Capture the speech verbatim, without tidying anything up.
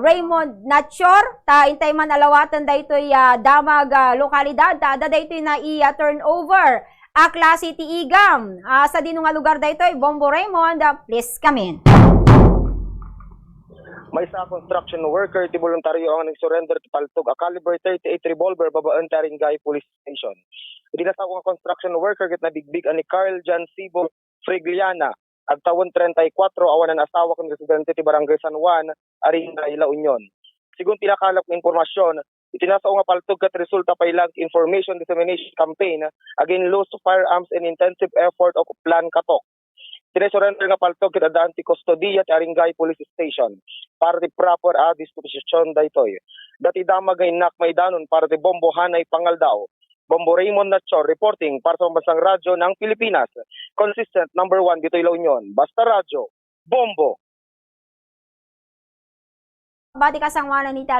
Raymond Nacior, ta intay man a lawaten daytoy a damag a lokalidad, ta adda daytoy nai-turnover a klase ti igam. Ah, sadino nga lugar daytoy, Bombo Raymond? Ah, please come in. Maysa a construction worker ti boluntario a nagsurrender ti paltog a caliber thirty-eight revolver babaen ti Aringay Police Station. Iti nasao nga construction worker ket nabigbig a ni Carl John Sibo Frigliana, agtawen treinta y cuatro, awanan asawa ken residente ti Barangay San Juan, Aringay, La Union. Sigun ti nakalap nga impormasyon, iti nasao nga paltog ket resulta pay lang ti information dissemination campaign against loose firearms and intensive effort of plan katok. Ti naisurrender nga paltog ket addaan ti kustodiya ti Aringay Police Station para ti proper a disposition daytoy. Dati damag nga innak maidanon para ti Bombo Hanay Pangaldao. Bombo Raymond Nacho reporting para sa Pambansang Radyo ng Pilipinas. Consistent number one ditoy La Union. Basta Radyo, Bombo! Bati kasangoanan iti